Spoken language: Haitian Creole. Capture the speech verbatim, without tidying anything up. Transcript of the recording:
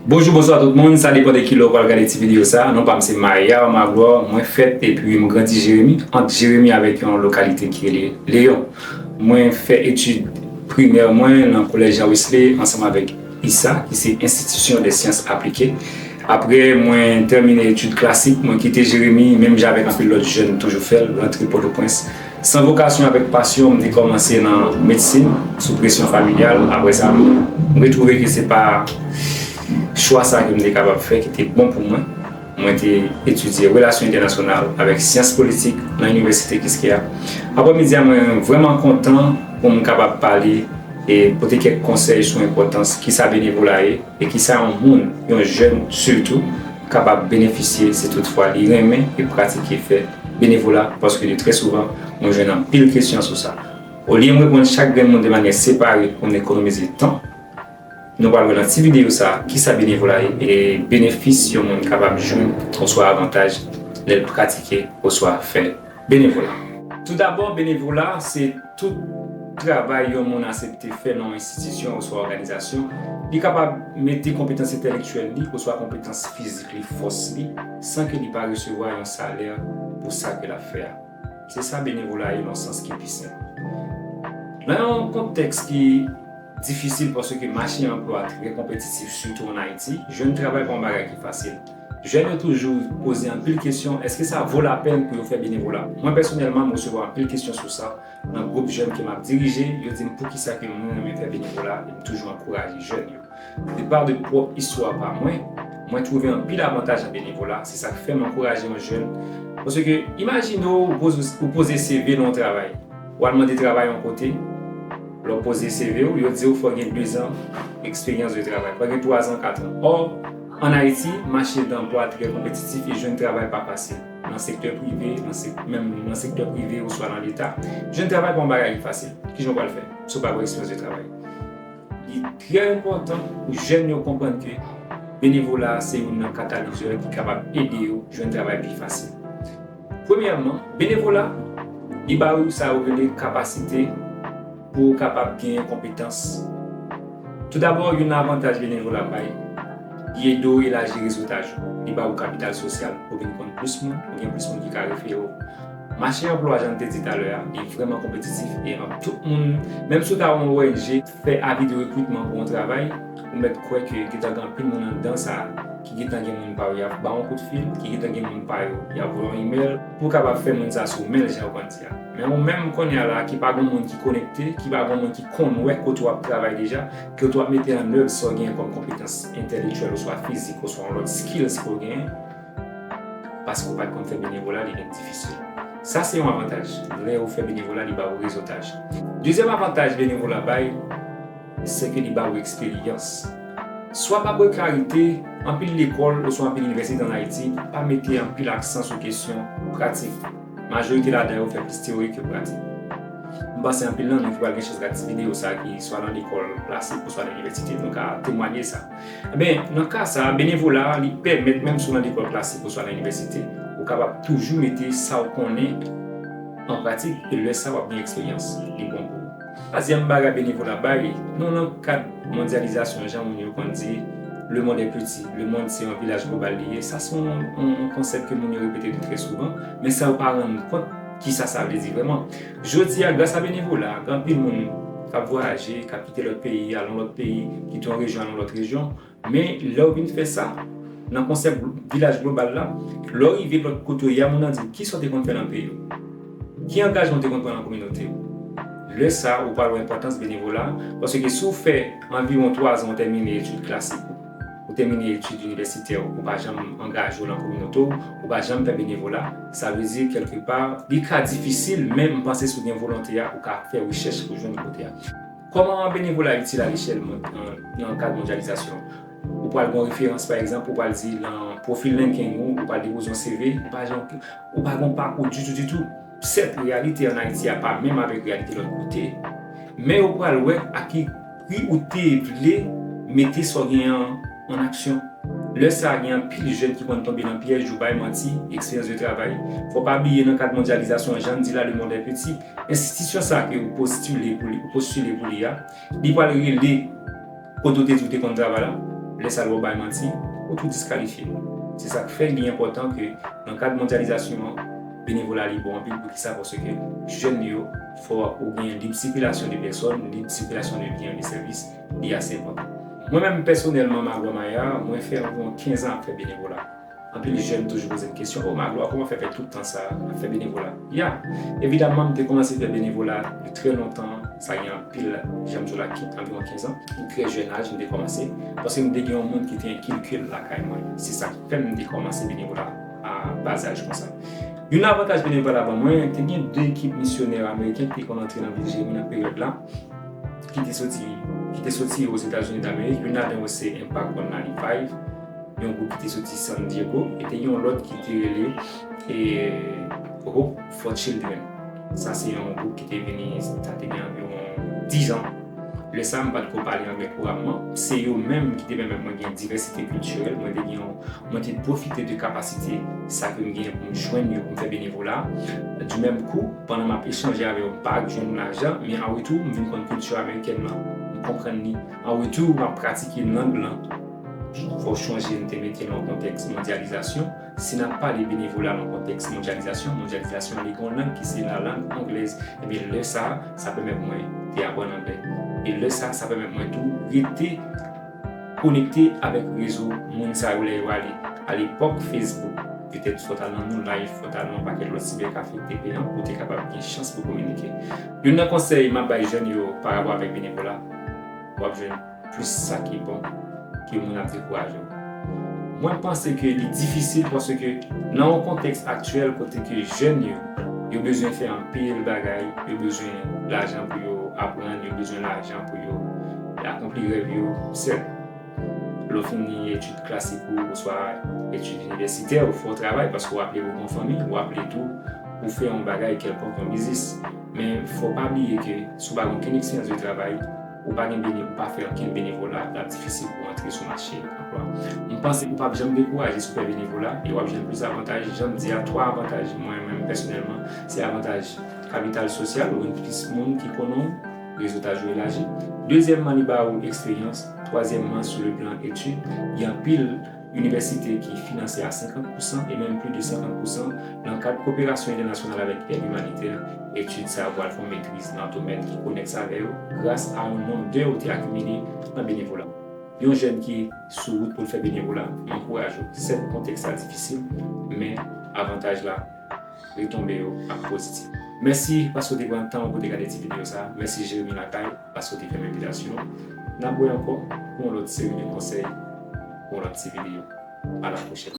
Bonjou, bonswa tout moun, sa depann de ki lè w pral gade ti videyo sa. Non pa m se Mayar Magloire, mwen fèt epi m grandi Jeremi, ant Jeremi avèk yon lokalite ki rele Leyon. Mwen fè etid primè mwen nan kolèj Jean Wesley ansanm avèk ISSA, ki se Institution des Sciences Appliquées. Apre mwen tèmine etid klasik, mwen kite Jeremi, menm jan avèk anpil lòt jèn toujou fè l, rantre Pòtoprens. San vokasyon, avèk pasyon, m te kòmanse nan medsin, sou presyon familyal. Apre sa, m retwouve ke se pa chwa sa ke m te kapab fè ki te bon pou mwen. Mwen te etidye relasyon entènasyonal avèk syans politik nan Inivèsite Kiskeya. Aprè midi a, mwen vrèman kontan pou m kapab pale e pote kèk konsèy sou enpòtans kisa benevola ye e kisa yon moun, yon jèn sitou, kapab benefisye si toutfwa li renmen e pratike fè benevola, paske de trè souvan, mwen jwenn anpil kesyon sou sa. Olye m reponn chak grenn moun de manyè separe pou n ekonomize tan, nou pral wè nan ti videyo sa a kisa benevola ye e benefis yon moun kapab jwenn oswa avantaj lè l pratike oswa fè benevola. Toudabò, benevola se tout travay yon moun aksepte fè nan yon enstitisyon oswa òganizasyon. Li kapab mete konpetans entèlektyèl li oswa konpetans fizik li, fòs li, san ke li pa resevwa yon salè pou sa ke l ap fè a. Se sa benevola ye nan yon sans ki pi senp. Nan yon kontèks ki difisil paske mache anplwa trè konpetitif, sitou ann Ayiti, jwenn travay pa yon bagay ki fasil. Jèn yo toujou poze anpil kesyon, èske sa vo lapèn pou yo fè benevola? Mwen pèsonèlman, m resevwa anpil kesyon sou sa nan gwoup jèn ke m ap dirije. Yo di m poukisa ke mwen renmen fè benevola e m toujou ankouraje jèn yo. De pa de pwòp istwa pa mwen, mwen twouve anpil avantaj nan benevola, se sa k fè m ankouraje yon jèn. Paske imajine w, ou poze, ou poze C V nan yon travay. W al mande travay yon kote, lè w poze C V w, yo di w fò w gen dezan eksperyans de travay, fò w gen twazan, katran. Ò, ann Ayiti, mache danplwa trè konpetitif e jwenn travay pa fasil. Nan sektè prive, nan sek-, menm nan sektè prive oswa nan Leta, jwenn travay pa yon bagay ki fasil. Kijan w pral fè si w pa gen eksperyans de travay? Li trè enpòtan pou jèn yo konprann ke benevola se youn nan katalizè ki kapab ede yo jwenn travay pi fasil. Premyèman, benevola, li ba ou sa yo rele kapasite pou ou kapab genyen konpetans. Toudabò, youn nan avantaj benevola bay, li ede w elaji rezotaj ou. Li ba ou kapital sosyal pou vin konn plis moun, ou gen plis moun ki ka refere w. Mache anplwa, jan m te di talè a, li vrèman konpetitif e an tout moun, menm si w ta yon O N G, fè avi de rekritman pou yon travay, ou mèt kwè ke gentan gen anpil moun anndan sa ki gentan gen moun pa yo y ap ba yon kout fil, ki gentan gen moun pa yo y ap voye yon imèl, pou w kapab fè moun sa sou men l, jan yo konn di a. Men ou menm kounye a la, ki pa gen moun ki konekte, ki pa gen moun ki konn wè kote w ap travay deja, kote w ap mete an èv sa w genyen kòm konpetans entèlektyèl oswa fizik oswa yon lòt skills ke w genyen, paske w pa t konn fè benevola, li vin difisil. Sa se yon avantaj. Lè ou fè benevola, li ba ou rezotaj. Dezyèm avantaj benevola bay, se ke li ba ou eksperyans. Swa pa prekarite, anpil lekòl oswa anpil inivèsite ann Ayiti pa mete anpil aksan sou kesyon pratik. Majorite ladan yo fè plis teyori ke pratik. M panse anpil nan nou ki pral gen chans gade ti videyo sa ki swa nan lekòl klasik oswa nan inivèsite, nou ka temwanye sa. Ebyen, nan ka sa a, benevola a, li pèmèt, menm si w nan lekòl klasik oswa nan inivèsite, ou kapab toujou mete sa w konnen an pratik, e lè sa a, w ap gen eksperyans. Li bon pou ou. Twazyèm bagay benevola bay, nou nan kad mondyalizasyon, jan moun yo konn di, le monde est petit, lemonn se yon vilaj global li ye. Sa se yon, yon, yon konsèp ke moun yo repete trè souvan, men san yo pa rann kont kisa sa vle di vrèman. Jodi a, gras a benevola, gen anpil moun k ap vwayaje, k ap kite lòt peyi, al nan lòt peyi, kite yon rejyon, al nan lòt rejyon. Men lè w vin fè sa, nan konsèp vilaj global la, lè w rive lòt kote w ye a, moun nan di w, "Kisa w te konn fè nan peyi w? Ki angajman w te konn pran nan kominote w?" Lè sa a, ou pral wè enpòtans benevola, paske si w fè anviwon twazan ou tèmine etid klasik ou, ou tèmine etid inivèsitè ou, ou pa janm angaje w nan kominote w, ou pa janm fè benevola, sa vle di, kèlkepa, li ka difisil, men m panse si w gen volonte a, ou ka fè rechèch pou jwenn kote a. Kòman benevola itil alechèl mond, nan, nan kad mondyalizasyon? Ou pral gen yon referans, pa egzanp, ou pral di nan pwofil LinkedIn ou, ou pral depoze yon C V, ou pa jan, ou pa gen yon pakou ditou, ditou. Sèt, reyalite ann Ayiti a pa menm avèk reyalite lòt kote. Men ou pral wè a ki pri ou te vle mete sa w genyen an, an aksyon. Lè sa a, gen anpil jèn ki konn tonbe nan pyèj ou bay manti, eksperyans de travay. Fò w pa bliye, nan kad mondyalizasyon, jan n di la, le monde est petit. Enstitisyon sa a ke ou postile pou li, ou postile pou li a, li pral rele kote w te di w te konn travay la, Lè sa l wè w bay manti, ou tou diskalifye. Se sa k fè li enpòtan ke nan kad mondyalizasyon an, benevola li bon anpil. Poukisa? Paske jèn yo, fò ou gen lib sikilasyon de pèsòn, lib sikilasyon de byen, de sèvis, li ase enpòtan. Mwen menm pèsonèlman, Magloire Maya, mwen fè anviwon kenz an ap fè benevola. Anpil jèn toujou poze m kesyon, "O Magloire, kòman w fè fè tout tan sa a ap fè benevola?" Ya, evidamman, m te kòmanse fè benevola depi trè lontan, sa gen anpil, jan m di w la, anviwon kenz an. Trè jèn aj, m te kòmanse, paske m te gen yon moun ki te enkilke l lakay mwen. Se sa k fè m te kòmanse benevola a ba zaj konsa. Youn nan avantaj benevola ban mwen, te gen de ekip misyonè ameriken ki te konn antre nan vil Jeremi nan peryòd la, ki te soti, ki te soti Ozetazini Damerik. Youn ladan yo se Impact One Ninety Five, yon gwoup ki te soti San Diego, e te gen yon lòt ki te rele e, Hope for Children. Sa se yon gwoup ki te vini, sa te gen anviwon diz an. Lè sa a, m pa t ko pale anglè kouramman. Se yo menm ki te pèmèt mwen gen divèsite kiltirèl. Mwen te gen yon, mwen te pwofite de kapasite sa ke m genyen pou m jwenn yo, pou m fè benevola. Du menm kou, pandan m ap echanje avè yo, m pa jwenn lajan, men an retou, m vin konn kilti amerikèn nan. M konprann li. An retou, m ap pratike lang lan. Fò w chonje, m te mete l nan kontèks mondyalizasyon. Si n ap pale benevola nan kontèks mondyalizasyon, mondyalizasyon li gen yon lang ki se la langue anglaise. Ebyen, lè sa a, sa pèmèt mwen te aprann anglè. E lè sa a, sa pèmèt mwen tou rete konekte avèk rezo moun sa yo lè yo ale. Alepòk, Facebook, petèt fò w t al nan Nou Life, fò w t al nan yon pakèt lòt sibèkafe ki te peyan pou w te kapab gen chans pou kominike. Youn nan konsèy m ap bay jèn yo pa rapò avèk benevola, w ap jwenn plis sa ki bon ke moun ap dekouraje w. Mwen panse ke li difisil paske nan yon kontèks aktyèl kote ke jèn yo, yo bezwen fè anpil bagay, yo bezwen lajan pou yo aprann, yo bezwen lajan pou yo akonpli rèv yo sèl. Lè w fini etid klasik ou, oswa etid inivèsitè, ou fè w travay paske w ap leve yon fanmi, w ap leve tou pou fè yon bagay kèlkonk, yon biznis. Men fò w pa bliye ke si w pa gen okenn eksperyans de travay, ou pa gen bene-, ou pa fè okenn benevola, l ap difisil pou w antre sou mache anplwa. M panse ou p ap janm dekouraje si w fè benevola e w ap jwenn plis avantaj. Jan m di a, twa avantaj mwen menm pèsonèlman, se avantaj kapital sosyal, ou jwenn plis moun ki konnen w, rezo w ta jwe elaji. Dezyèmman, li ba ou eksperyans. Twazyèmman, sou le plan etid, gen anpil inivèsite ki finanse a senkant pousan e menm plis de senkant pousan nan kad koperasyon entènasyonal avèk èd imanitè. Etid sa yo pral fè yon metriz nan domèn ki konèks avè yo gras a yon nonb dè ou te akimile nan benevola. Yon jèn ki sou wout pou l fè benevola, m ankouraje w. Sèt, kontèks la difisil, men avantaj la, retonbe yo ap pozitif. Mèsi paske w te pran tan w pou w te gade ti videyo sa a. Mèsi Jeremi Lakay paske w te fè m envitasyon an. N ap wè ankò pou yon lòt seri de konsèy, pou yon lòt ti videyo. À la prochaine.